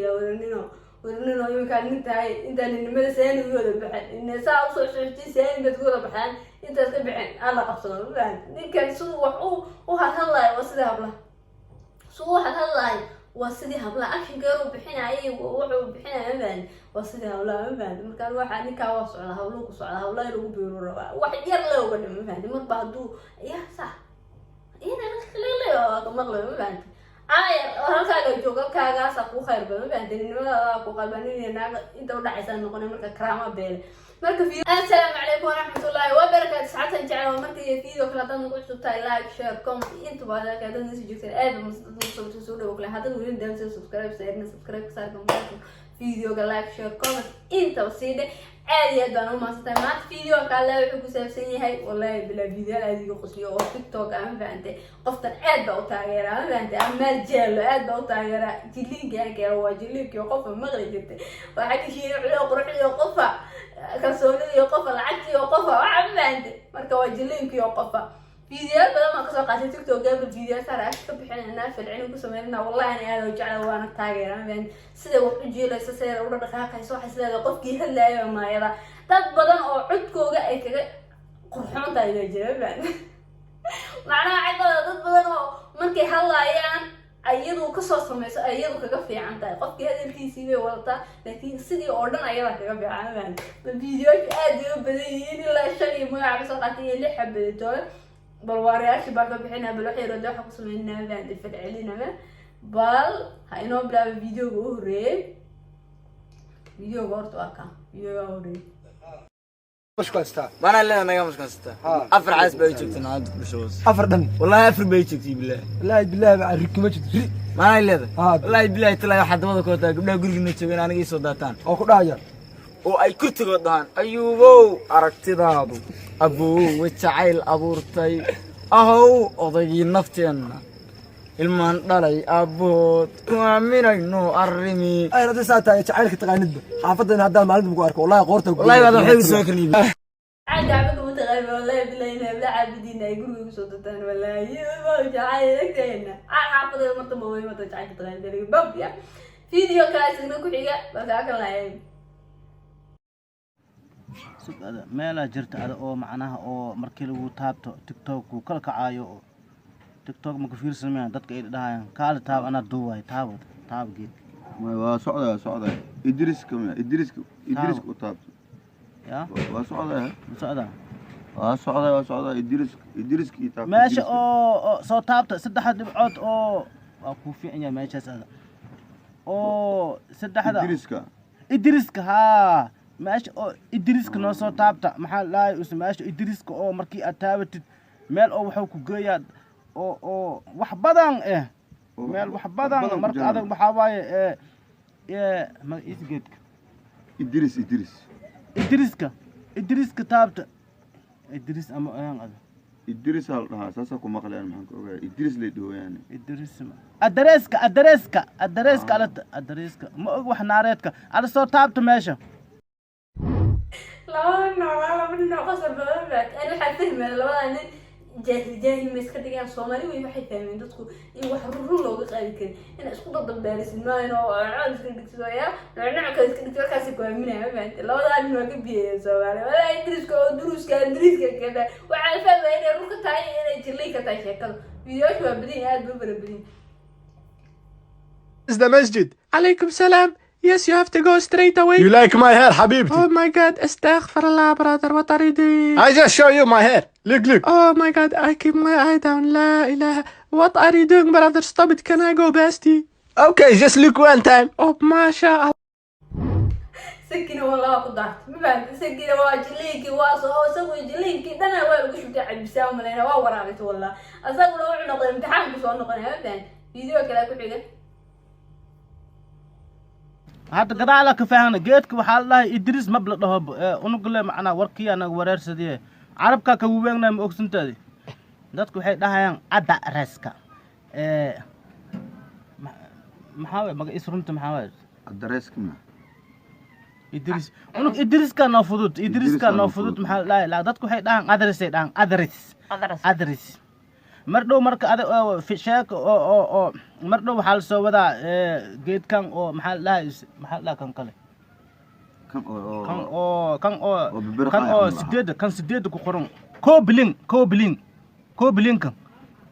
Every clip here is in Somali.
Waranino, waranino, iminkaa nin tahay, intaa ninimada saani ugu wada baxeen, saa usoo socotay, saani baad ku wada baxeen, intaas ka baxeen alla qabsado. Ma fahanti? Ninkan siduu wax u hadhadlayo waa sidii hablaha. Siduu u hadhadlayo waa sidii hablaha. Actionkeeru bixinayay, wuxuu bixinaya, ma fahanti, waa sidii hablaha. Ma fahanti? Markaan waxaa ninkaa waa socdaa, habluhu ku socdaa, hablaha in lagu biiru rabaa, wax yar le uga dhima. Ma fahanti? Marba hadduu ya sax maqlayo, ma fahanti, ayar oo halkaaga joog, halkaagaasa kuu khayr badan. Ma fahanti? Ninimadaada ku qalban nin naaga inta udhacaysa noqonay. Marka karaama beele. Marka assalaamu calaykum waraxmatullaahi wabarakaatu. Saxaabtan jecel, waa marka iyo video kale. Haddaad nagu cusub tahay, like, share, comment intaba. Haddaad nasi joogteen, aad ba soo dhawo kale. Haddaad weli daamsa subscribe saarna, subscribe saarka videoga, like, share, comment intaba sii dhe. Aad iyo aad baan u mahadsantahay. Maanta video kale wuxuu ku saabsan yahay, wallahi bilaa, videoyaal aad iga qosliyo oo TikTok ah. Ma fahantay? Qoftan aad baa u taageeraa. Ma fahantay? Amaal Jeelo aad baa u taageeraa. Jiliinka aan keeno waa jiliinkii qofa maqli jirtay, waa xagga shiina culo, quruxdiyo qofa, kalsoonidiyo qofa, lacagtiyo qofa waxa. Ma fahantay? Marka waa jiliinkii qofa. Videoyaal badan baan kasoo qaatay TikTok gabal. Videoyaal saar ka bixinayna, falcelin ku sameynayna. Wallahi ani aad u jecla, waana taageera. Ma fahantay? Sida wax u jiilayso, sida u dhaqaaqayso, waxay sideeda qofkii hadlaayo maayada. Dad badan oo codkooga ay kaga qurxoon tahay baa jira. Ma fahantay? Macnaha cagooda dad badan oo markay hadlaayaan iyadu kasoo sameyso, iyadu kaga fiican tahay. Qofkii hadalkiisii bay wadataa, laakiin sidii oo dhan ayada kaga fiican. Ma fahantay? Videoyaashu aad bay u badan yihiin, ilaa shan iyo magaca kasoo qaatay iyo lix xabaditoole. Bal waarayaashii baa ka bixinaya, bal wax yaroo waxa ku sameynaa. Ma fahantay? Falcelinama. Bal ha inoo bilaaba videoga u horreeyey. Videoga horta waa kan, videoga horreeyey. Mashkaystaa. Maanaa leeda naga mashkaysata. Ha. Afar xaas baa ii joogtay naagta ku dhasho hoos. Afar dhan. Wallahi afar bay ii joogtay, bilaah. Wallaahi bilaahi baa rikuma jirto ri. Maanaa leeda. Ha. Wallahi bilahi talaahi, waxaa dabada ku wataa gabdhaha gurigiina joogan aniga ii soo daataan. Oo ku dhahaya. Oo ay kurtigood dhahaan, "Ayuubow, aragtidaadu aboow jacayl abuurtay, ahow odaygii nafteenna, ilmaan dhalay aabbahood, ku aaminayno arrimi." Ay hadda saa tahay jacaylka taqaanidba, xaafaddan haddaan maalinta ku arko, wallahi qoorta. Wallahi baad waxay soo karniib. Caada kuma taqaan. Wallahi bilahi in habla caabudiina ay guriga kusoo dataan. Wallahi jacayl agteena xaafadeeda marta ma way mata jacaylka taqaan daliga bab ya. Video kale isagna ku xiga, balkaa kan lahayn. Sug ada, meelaa jirta ada oo macnaha oo markii lagu taabto TikTok uu kala kacaayo, oo TikTok ma ku fiirsamayaan dadka ay dhahayaan, "Kaali taab, anaa duuwaay, taabo, taabo geed." May, waa socdaa, waa socdaa. Idriska miya? Idriska, Idriska u taabto. Ya. Waa socdaa. Ma socdaa? Waa socdaa, waa socdaa. Idriska, Idriska ii taabto. Meesha. Idriska. Oo soo taabta saddexda dhibcood oo waa kuu fiican yahay meeshaas ada oo saddexda. Idriska. Idriska, haa, meesha oo Idriska noo soo taabta. Maxaa lahay use meesha Idriska oo markii aad taabatid meel oo wuxuu ku geeyaa oo wax badan eh. Oo meel wax wax badan badan ku marka jiraan. Adag waxaa waaye ee magaciisa geedka. Idris, Idris. Idriska, Idriska taabta, Idris ama ayaan ada. Idris aa la dhahaa, saasaa ku maqlayaan. Maxaan ka ogahay? Idris lay dhahoyaan. Idris adareeska, adareeska, adareeska ala adareeska ma og wax naareedka ala soo taabta meesha. Laba nooc, laba nin oo qosol badan baa. Ani waxaa fahmaya labada nin jaahil jaahil ma iska dhigaan. Soomaali wey, waxay fahmeen dadku in wax run looga qaadi karin, ina isku dadambeerisid maahan oo cod iska dhigsid oo ya nooc kale iska dhigsid, markaasi ku aaminaya. Ma fahamtay? Labadaa nin waa ka biyaya Soomaali. Walaa Idriska oo duruska Idriska kada waxaa fahmaya inay run ka tahay, inay jillay ka tahay sheekadu. Videoyaashu waa badan yahay, aad buu fara badan yahay. Is the masjid? عليكم سلام. Yes, you have to go straight away. You like my hair, حبيبتي? Oh my God, استغفر الله, brother. What are you doing? I just show you my hair. Look, look. Oh my God, I keep my eye down. لا إله. What are you doing, brother? Stop it. Can I go, bestie? Okay, just look one time. Oh, ما شاء الله. Sakina walaa ku daartay. Ma fahamtay? Sakina waa jiliinkii, waa soo isagu jiliinkii dhana waa lagu shubtay, cabisaa umalayna waa waraabisay. Wallah asaguna wuxuu noqday imtixaanku soo noqonaya. Ma fahamtay? Video kale ku xiga. Hadda gadaala ka faahna geedka waxaa la dhahay Idris mab la dhaho unugle macnaa warkii anaga wareersadiye carabka ka wuweegnay. Ma ogsantaadi? Dadku waxay dhahayaan adareska ee maxaa waay magaciis runta? Maxaa waay? Adareeska miya? Idris unug, Idriska noo fudud, Idriska Idriska noo noo fudud. fudud. Maxaa la dhahay? Dadku waxay dhahaan adres, ay dhahaan adres, adres. Mar dhow marka ada sheeko oo mar dhow waxaa lasoo wadaa geedkan oo maxaa la dhahay, maxaa la dhahaa kan kale? Kan oo Kan oo kan oo oo bibir kan qaaya oo camal ah. Sideedda kan, sideedda ku qoran coblin, coblin, coblinkan,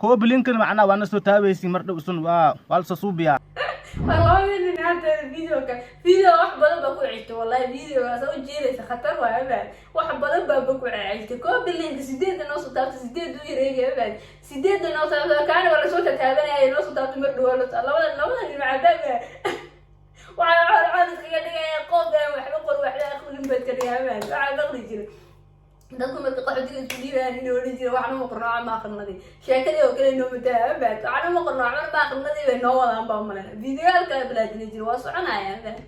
coblinkan macnaha waa na soo taabeysin. Mar dhow isun waa lasoo suubiyaa. Waa labadii nin hadda videoka, video wax badan baa ku ceshtay. Wallahi videogaas u jiidaysa khatar waay abaad. Wax badan baaba ku ceshtay. Koobilinka sideedda noo soo taabta, sideed u yareegay abaad, sideedda noo taabta. Kaana waa lasoo tataabanaya, noo soo taabta mar dhow. Labada nin macabaaba waxaa cod cod iskaga dhigaya. Qof aan waxba qor, waxba aqrinin baad ka dhigaya abaad. Waxaa maqli jira dadku marka qaxootiga isku dhiibayaan inay odhan jira: "Waxna ma qorno, ma aqrinadii." Sheekadii oo kale noo mataa abaad. "Waxna ma qorno, waxna ma aqrinadii" bay noo wadaan baa umalena. Videoyaal kale balaadina jira, waa soconayaan abaad.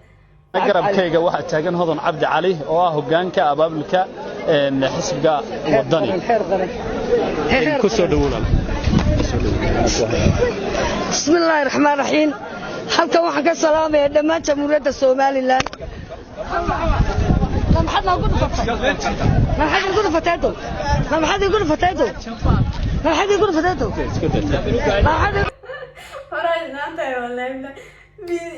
Garabkayga waxaa taagan Hodan Cabdi Cali oo ah hoggaanka abaabulka xisbiga Wadani. Ku soo dhawow. Bismi illaahi raxmaan raxiim. Halkan waxaan ka salaamayaa dhammaan Jamhuuriyadda Somaliland. Maxaad noogu dhufatay? Maxaad igu dhufatay dow? Maxaad igu dhufatay dow? Maxaad igu dhufatay dow? Maxaad Horaa islaanta, wallahi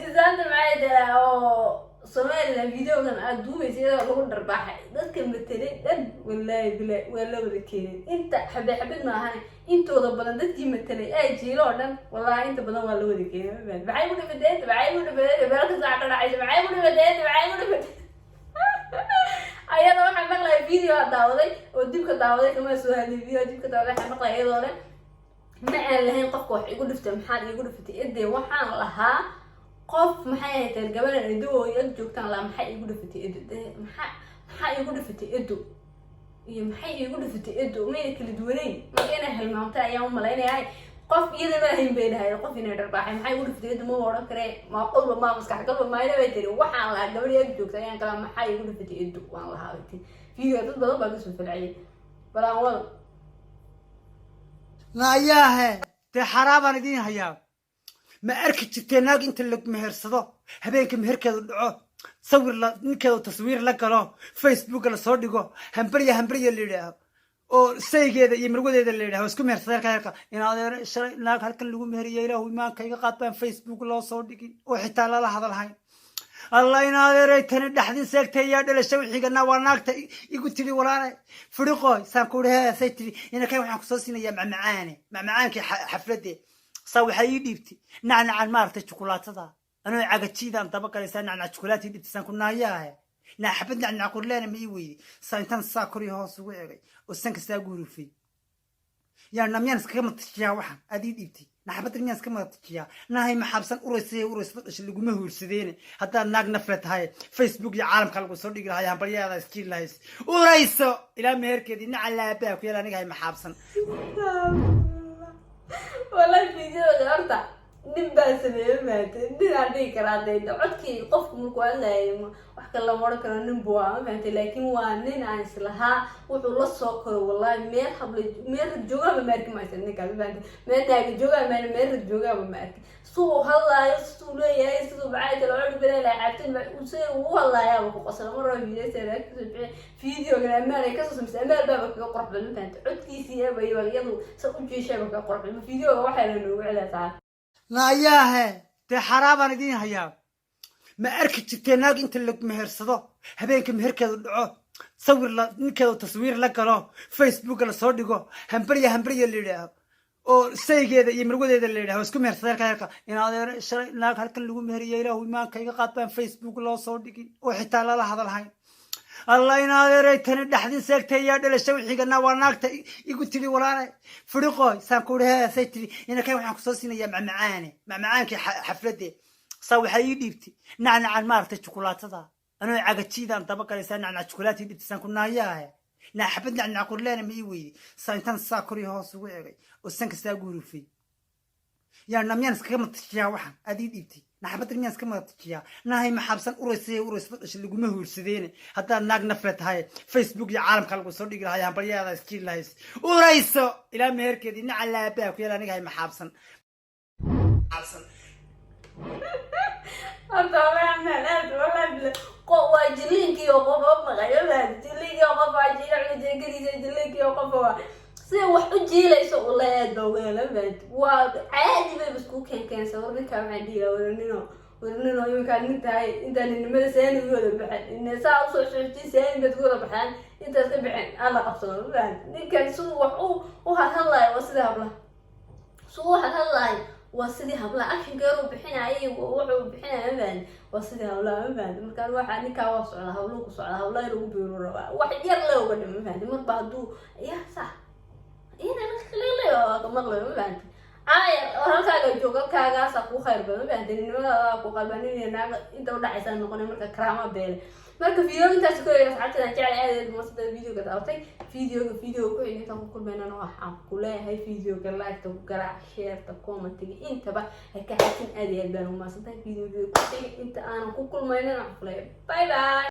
islaanta maxay tahay oo Somaliland videogan aad duubaysa iyadoo lagu dharbaaxay dadka matelay dhan? Wallaahi bilaa waa la wada keenay. Inta xabad xabad maahane, intooda badan dadkii matelay ee jiilo oo dhan, wallahi inta badan waa la wada keenay. Maxay ku dhifateen? Maxay ku dhifateen? Meel kasta ka dhacaysa. Maxay ku dhifateen? Maxay ku dhifateen? Ayada waxaa maqlaya video daawaday oo dibka daawaday, kama soo hadlay video dibka daawaday. Waxaa maqlaya iyadoo leh: "Ma aan lahayn qofka wax igu dhiftay, maxaad iigu dhifatay ede? Waxaan lahaa qof, maxay ahayd, gabadhan edo oo ag joogtaan lahaa, maxay iigu dhifatay edo? Maxaa iigu dhifatay edo iyo maxay iigu dhifatay edo mayna kala duwaneyn." Marka inay hilmaamtay ayaan umalaynayaa. Qof iyada ma lahayn bay lahayd qof inay dharbaaxay. "Maxay igu dhifatay edo?" Ma odhan karee, maa qolba maa maskax galba maayna bay tiri. "Waxaan lahaa gabadhi ag joogta ayaan kalaa, maxaa iigu dhifatay edo waan lahaa," bay tiri. Video dad badan baa kasoo falciyay balaan wada. Nayaahe, dee xaraabaan idiin hayaa. Ma arki jirtee naag inta la mehersado, habeenka meherkeedu dhaco, sawir la ninkeedu taswiir la galo, Facebooka lasoo dhigo, hambarya hambarya la yidhaaho, oo saygeeda iyo marwadeeda la yidhaho isku mehersaday halka halka in adeer shalay naag halkan lagu meheriya, ilaahu imaanka iga qaad, baan Facebook loo soo dhigin oo xitaa lala hadalhayn? Allah in adeeray, tani dhaxdin seegtay yaa dhalasho wixigana waa naagta igu tiri: "Walaale firiqooy." Saan ku idhi: "Say tiri inakan waxaan kusoo siinayaa macmacaane, macmacaankii xafladee." Saa waxaa ii dhiibtay nacnacan, maaragtay, jukulaatada. Anoo cagajiidaan daba galay, saa nacnac jukulaata ii dhiibtay. Saan ku naayaahe, xabad nacnac qurleena ma ii weyday? Saa intaan saa kor iyo hoos ugu egay oo sanka saa gurufay, yaa na miyaan iskaga matajiyaa waxaan aad ii dhiibtay? Naxabadda miyaan iska matajiyaa? Nahay maxaabsan uraysay, uraysada dhashay laguma huursadeene. Haddaad naag nafle tahay, Facebook iyo caalamka lagu soo dhigi lahay, hambalyaada isjiiri lahays. Urayso ilaa meherkeedii nacalaabaa ku yaal. Aniga hay maxaabsan. Wallahi videoga horta nin baa sameeye maate, nin aan dhihi karaa dee codkii qofku markuu hadlayay wax kale lama odhan karo, nin buu ma fahantay? Laakiin waa nin aan islahaa wuxuu la soo koro. Wallahi meel habla, meel rag joogaaba ma arki maysa ninkaas, ma fahantay? Meel naaga joogaa ma, meel rag joogaaba ma arki. Siduu hadlaayo, siduu leeyahay, siduu maxay tala cod badan cabtin, sida uu hadlaayaaba ku qosla. Mar raba video kasoo bixi videogan amaal ay kasoo samaysay, amaal baaba kaga qurux badan, ma fahantay? Codkiisii aba iyadu sa u jeeshaaba kaga qurux badan. Videoga waxayna noogu celiyaa. Nayaahe, dee xaraabaan idiin hayaa. Ma arki jirtee naag inta la mehersado, habeenka meherkeedu dhaco, sawir la ninkeedu taswiir la galo, Facebooka lasoo dhigo, hambarya hambarya la yidhaaho, oo saygeeda iyo marwadeeda la yidhaho isku mehersaday halka halka in adeer shalay naag halkan lagu meheriya, ilaahu imaanka iga qaad, baan Facebook loo soo dhigin oo xitaa lala hadalhayn? Allah in adeeray, tani dhaxdin seegtay yaa dhalasho wixigana waa naagta igu tiri: "Walaale firiqooy." Saan ku idhi: "Say tiri inakan waxaan kusoo siinayaa macmacaane, macmacaankii xafladee." Saa waxaa ii dhiibtay nacnacan, maaragtay, jukulaatada. Anoo cagajiidaan daba galay, saa nacnac jukulaata ii dhiibtay. Saan ku naayaahe, xabad nacnac qurleena ma ii weyday? Saa intaan saa kor iyo hoos ugu egay oo sanka saa gurufay, yaa na miyaan iskaga matajiyaa waxaan aad ii dhiibtay? Naxabadda miyaan iska matajiyaa? Nahay maxaabsan uraysay, uraysada dhashay laguma huursadeene. Haddaad naag nafle tahay, Facebook iyo caalamka lagu soo dhigi lahay, hambalyaada isjiiri lahays. Urayso ilaa meherkeedii nacalaabaa ku yaal. Aniga hay maxaabsan. Horta wallahi amaal aad, wallahi bila waa jiliinkii oo qof maqayo, jiliinkii oo qof waa jiliinkii oo qof waa. Sida wax u jiilayso ula aad baa uga hela, mafahanti? Waa caadi bay isku keenkeensa. War ninkaa waxaan dhihi lahaa, waranino, waranino, iminkaa nin tahay, intaan ninimada saani ugu wada baxeen, saa usoo socotay, saani baad ugu wada baxeen, intaas ka baxeen alla qabsado, mafahanti? Ninkan siduu wax u hadhadlayo waa sidii hablaha, siduu u hadhadlayo waa sidii hablaha. Actionkeeru bixinayay, wuxuu bixinaya, mafahanti, waa sidii hablaha, mafahanti? Markaan waxaa ninkaa waa socdaa, habluu ku socdaa, hablaha in ugu biiru rabaa, wax yar le uga dhima, mafahanti? Marba hadduu ya sax ka maqlayo, mafahanti? Aaya, war halkaaga joog, halkaagaasaa kuu khayr badan, mafahanti? Ninimadaada ku khayr badan, nin iyo naag inta udhacaysaa noqonay. Marka karaama beele. Marka video intaas ku eega, asxaabteedan jecel, aad aad masada videoga daawatay. Videoga ku xig intaan ku kulmaynana, waxaan ku leeyahay videoga like-ta ku garaac, share-ta, commentiga, intaba ha ka xasin. Aad iyo aad baan ugu mahadsantahay. Videoga ku xig inta aanan ku kulmaynana, waxaan ku leeyahay bye bye.